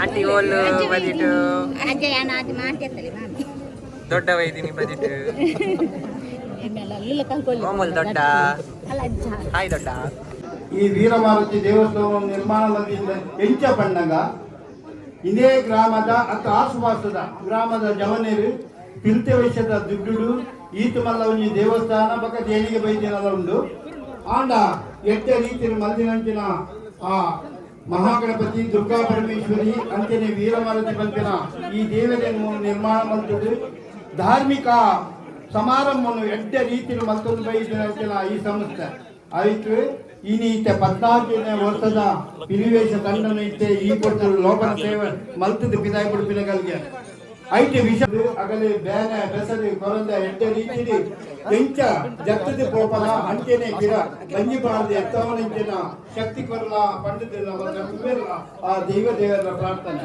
Aunty ಓಲ್ ಬದಿಟ್. ಅಜ್ಜ ಯಾನ ಆದಿ ಮಾಡ್ತಿರ್ತಲೆ ಮಾಮಿ. ದೊಡ್ಡ ವೈದಿನಿ ಬದಿಟ್. ಮಾಮೂಲ್ ದೊಡ್ಡ. ಅಲ್ಲ ಅಜ್ಜ. ಹಾಯ್ ದೊಡ್ಡ. ಈ ವೀರಮಾರುತಿ ದೇವಸ್ಥಾನ ನಿರ್ಮಾಣ ಮಲ್ದಿನ ಎಂಚ ಪಣ್ಣಗ ಇದೇ ಗ್ರಾಮದ ಅತ್ತ ಆಸುಪಾಸದ ಗ್ರಾಮದ ಜವನೇರು ಪಿಲ್ತೆ ವೈಶ್ಯದ ದುಡ್ಡುಡು ಈತ ಮಲ್ಲ ಒಂಜಿ ದೇವಸ್ಥಾನ ಬಕ ದೇಣಿಗೆ ಬೈದಿನಲ ಉಂಡು. ಆಂಡ ಎಡ್ಡೆ ರೀತಿಯ ಮಲ್ದಿನಂಚಿನ ಆ ಮಹಾಗಣಪತಿ, ದುರ್ಗಾ ಪರಮೇಶ್ವರಿ ಅಂಚನೆ ವೀರಮಾರುತಿ ಪಂಪಿನ ಈ ದೇವತೆಯನ್ನು ನಿರ್ಮಾಣ ಮಲ್ತುಡು ಧಾರ್ಮಿಕ ಸಮಾರಂಭವನ್ನು ಎಡ್ಡೆ ರೀತಿಯಲ್ಲಿ ಮಲ್ತೊಂದು ಬೈದಿನಂಚಿನ ಈ ಸಂಸ್ಥೆ ಆಯ್ತು. ಇನಿ ಇತ್ತೆ 14ನೇ ವರ್ಷದ ಪಿಲಿವೇಶ ತಂಡನ ಇತ್ತೆ ಈ ಕೊಡ್ತರು ಲೋಕನ ಸೇವೆ ಮಲ್ತದ ಪಿದಾಯಿ ಕೊಡ್ಪಿನಗಲ್ಗೆ ಐತೆ ವಿಷ ಅಗಲಿ ಬೇನೆ ಬೆಸರು ಕೊರಂದ ಎಡ್ಡೆ ರೀತಿಲಿ ಎಂಚ ಜತ್ತದ ಪೋಪಲ ಅಂಚೆನೆ ಗಿರ ಬಂಜಿ ಬಾರದೆ ಎತ್ತವನಂಚಿನ ಶಕ್ತಿ ಕೊರಲ ಪಂಡಿತ ಕುಬೇರಲ ಆ ದೈವ ದೇವರ ಪ್ರಾರ್ಥನೆ.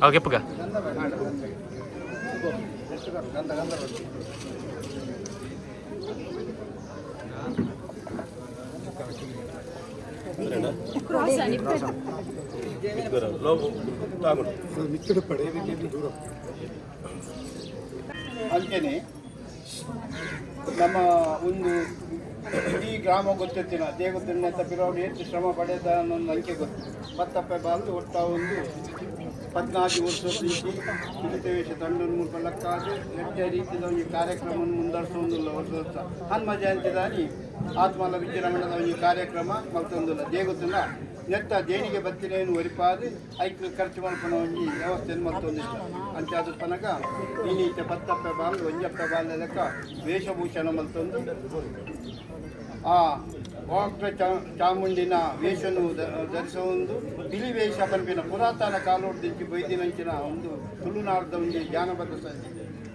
ಓಕೆ ಪುಗ. ಅಂಚೆನೆ ನಮ್ಮ ಒಂದು ಇಡೀ ಗ್ರಾಮ ಗೊತ್ತಿರ್ತೀನ ದೇಗುತ್ತಿನ ಪಿರೋಡು ಹೆಚ್ಚು ಶ್ರಮ ಪಡೆದ ಅನ್ನೋ ಅಂಕೆ ಗೊತ್ತು. ಪತ್ತಪ್ಪೆ ಬಾಲ್ದು ಒಟ್ಟ ಒಂದು 14 ವರ್ಷ ರೀತಿ ಪಿಲಿತವೇಶ ತಂಡನ ಮೂಲಕ ಲಕ್ಕಾದು ಎಡ್ಡೆ ರೀತಿಯ ಒಂದು ಕಾರ್ಯಕ್ರಮವನ್ನು ಮುಂದುವರಿಸೊಂದಿಲ್ಲ. ವರ್ಷ ವರ್ಷ ಹನುಮ ಜಯಂತಿದಾನಿ ಆತ್ಮಲ ವಿಜೃಂಭಣದ ಒಂದು ಕಾರ್ಯಕ್ರಮ ಮಲ್ತೊಂದಿಲ್ಲ. ದೇಗುತ್ತಿನ ನೆತ್ತ ದೇಣಿಗೆ ಬತ್ತಿನೇನು ಒರಿಪಾದು ಐಕ್ ಖರ್ಚು ಮಲ್ಪನ ಒಂಜಿ ವ್ಯವಸ್ಥೆಯನ್ನು ಮಲ್ತೊಂದಿಲ್ಲ. ಅಂಚಾದ ಪನಗ ಈ ಪತ್ತಪ್ಪೆ ಬಾಲ್ ಒಂಜಪ್ಪೆ ಬಾಲ್ ಲೆಕ್ಕ ವೇಷಭೂಷಣ ಮಲ್ತೊಂದು ಆ ವಾಕ್ರ ಚಾಮುಂಡಿನ ವೇಷನು ಧರಿಸುವ ಬಿಳಿ ವೇಷ ಪನ್ಪಿನ ಪುರಾತನ ಕಾಲೋಡ್ದಿಂಚಿ ಬೈದಿನಂಚಿನ ಒಂದು ತುಳುನಾಡದ ಒಂದು ಜಾನಪದ ಸಜ್ಜೆ.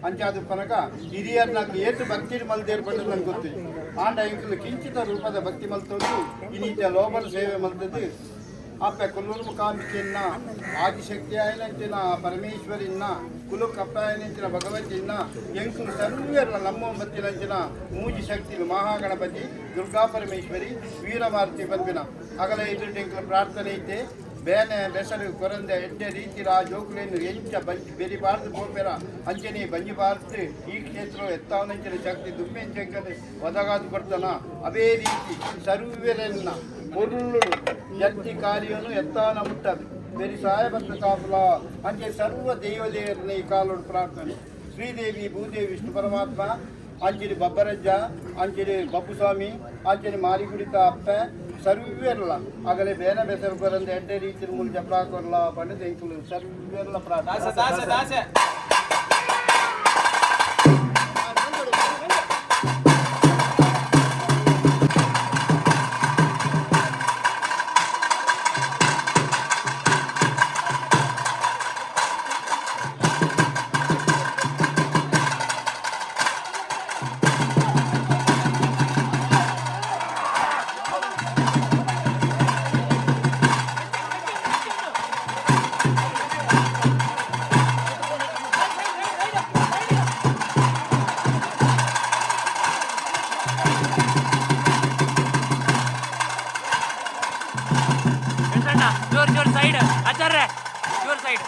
ಅಂಚಾದ ಪನಗ ಹಿರಿಯರ್ನಾಗ ಏತು ಭಕ್ತಿ ಮಲ್ದೇರ್ ಪಂಡ ನಂಗೆ ಗೊತ್ತು. ಆಂಡ ಇಂಕುಲು ಕಿಂಚಿತ ರೂಪದ ಭಕ್ತಿ ಮಲ್ತೊಂದು ಇನ್ನಿತ ಲೋಬನ ಸೇವೆ ಮಲ್ತದ್ದು. ಅಪ್ಪೆ ಕೊಲ್ಲೂರು ಮುಖಾಂಬಿಕೆಯನ್ನ, ಆದಿಶಕ್ತಿ ಆಯನಂಚಿನ ಪರಮೇಶ್ವರಿನ್ನ, ಕುಲು ಕಪ್ಪಾಯನಂಚಿನ ಭಗವತಿಯನ್ನ, ಎಂಕುಲು ಸರ್ವೆರ್ಲ ನಮ್ಮ ಬತ್ತಿನಂಚಿನ ಮೂಜಿ ಶಕ್ತಿಲು ಮಹಾಗಣಪತಿ, ದುರ್ಗಾ ಪರಮೇಶ್ವರಿ, ವೀರಮಾರುತಿ ಪನ್ಪಿನ ಅಗಲ ಎದುರು ಎಂಕುಲು ಪ್ರಾರ್ಥನೆ ಐತೆ. ಬೇನೆ ಬೆಸರು ಕೊರಂದೆ ಎಡ್ಡೆ ರೀತಿರ ಆ ಜೋಕುಲೇನು ಎಂಚ ಬಂಜಿ ಬೆರಿ ಬಾರ್ದು ಪೋಪೆರ ಅಂಚನೆ ಬಂಜಿ ಬಾರ್ದು ಈ ಕ್ಷೇತ್ರ ಎತ್ತಾವನಂಚಿನ ಶಕ್ತಿ ದುಮ್ಮೆಂಚಂಕನೆ ಒದಗಾದು ಕೊಡ್ತಾನ. ಅದೇ ರೀತಿ ಸರ್ವೆರನ್ನ ಪೊರುಳ್ಳು ಜತ್ತಿ ಕಾರ್ಯನು ಎತ್ತಾನ ಮುಟ್ಟದು ಬೆರಿ ಸಾಯಬತ್ತ ಕಾಪುಲ ಅಂಚೆ ಸರ್ವ ದೈವದೇವರನ್ನ ಈ ಕಾಲೋಡು ಪ್ರಾರ್ಥನೆ. ಶ್ರೀದೇವಿ, ಭೂದೇವಿ, ವಿಷ್ಣು ಪರಮಾತ್ಮ, ಅಂಚನೆ ಬಬ್ಬರಜ್ಜ, ಅಂಚನೆ ಬಬ್ಬುಸ್ವಾಮಿ, ಅಂಚನೆ ಮಾರಿಗುಡಿತ ಅಪ್ಪೆ ಸರ್ವೆರ್ಲ ಆಗಲೇ ಬೇರೆ ಬೆಸರು ಬರಂದ ಎಡ್ಡೆ ರೀತಿ ಮೂಲ ಜಪ್ಲಾಕೊರ್ಲ ಪಂಡ ಎಂಕುಲು ಸರ್ವೆರ್ಲ ಪ್ರಾರ್ಥನೆ. ಜೋರ್ ಜೋರ್ ಸೈಡ್ ಆಚಾರ್ಯ, ಜೋರ್ ಸೈಡ್.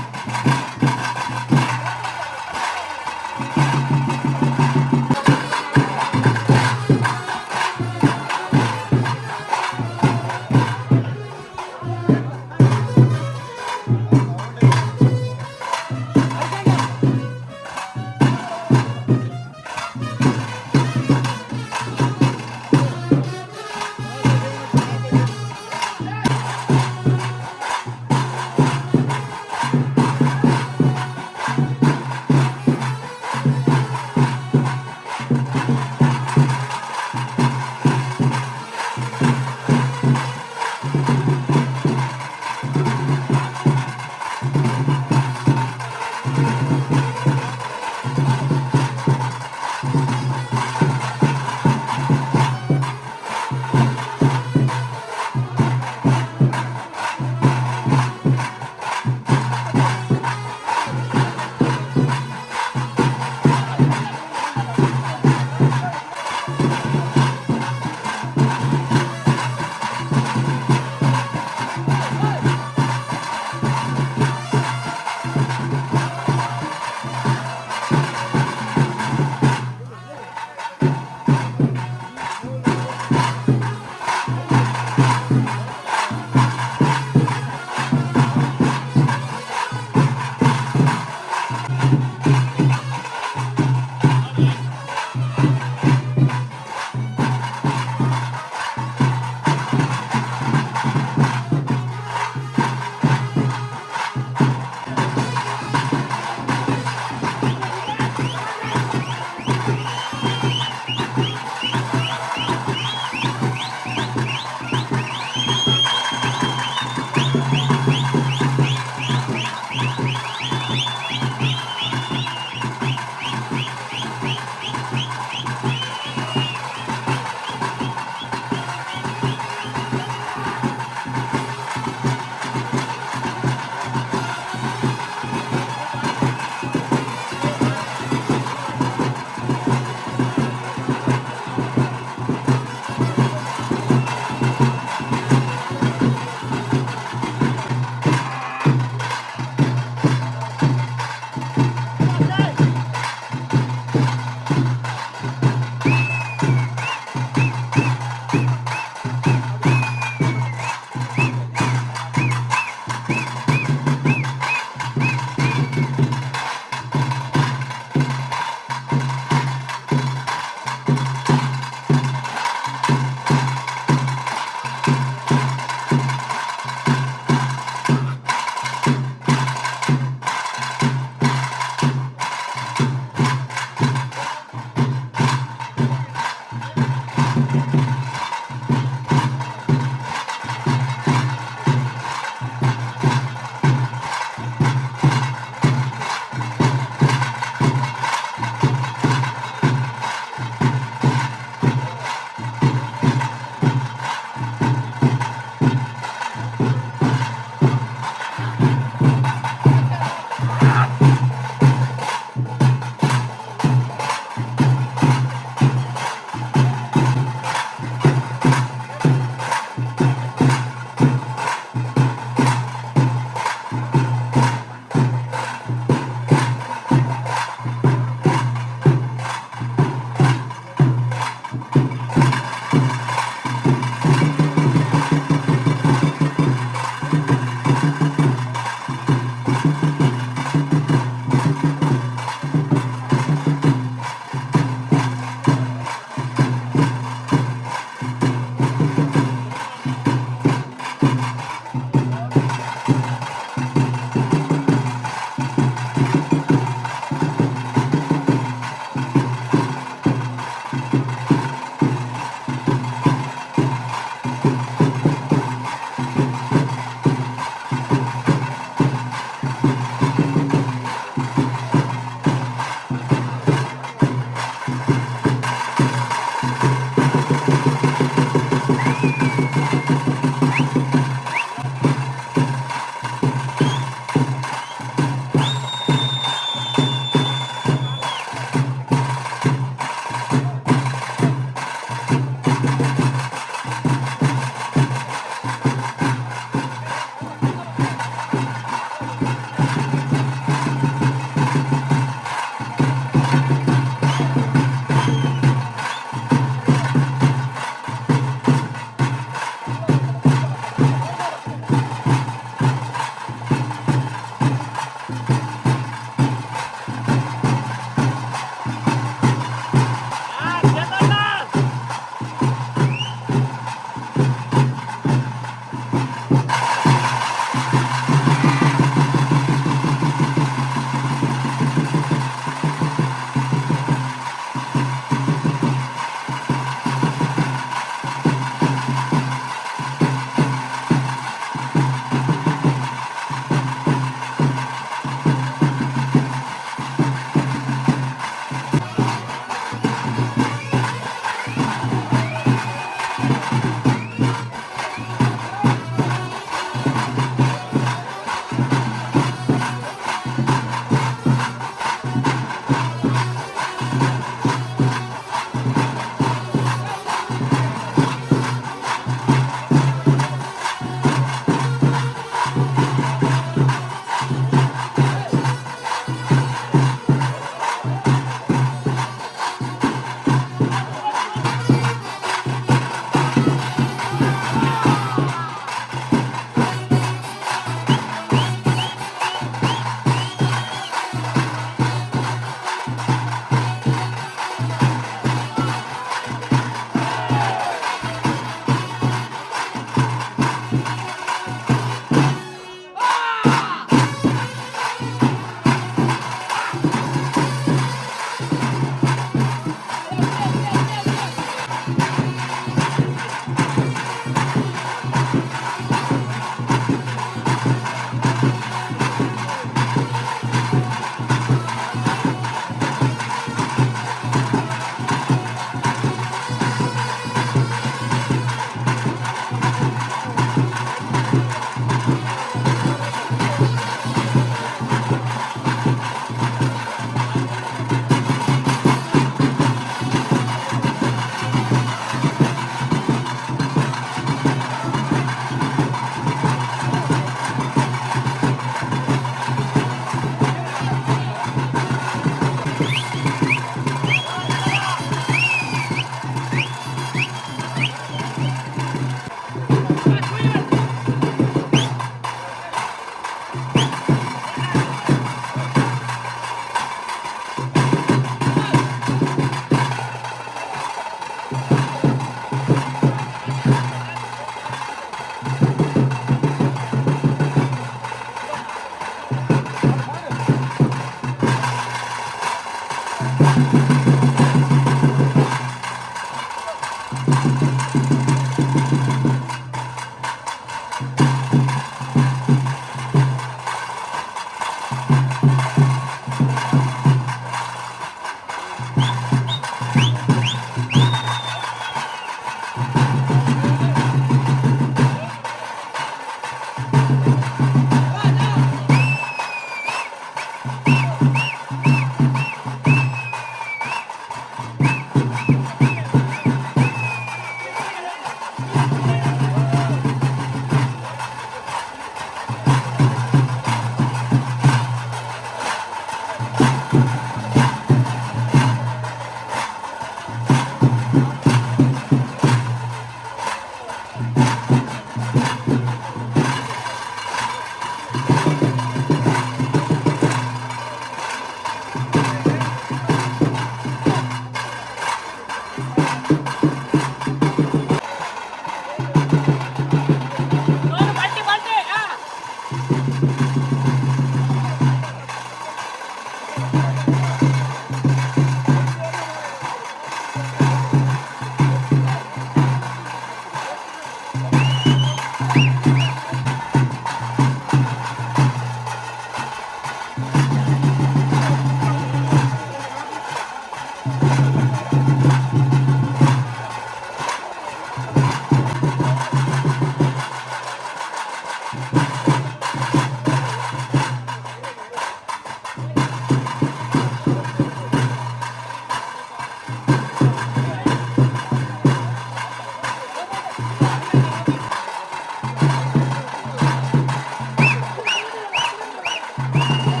¡Vamos!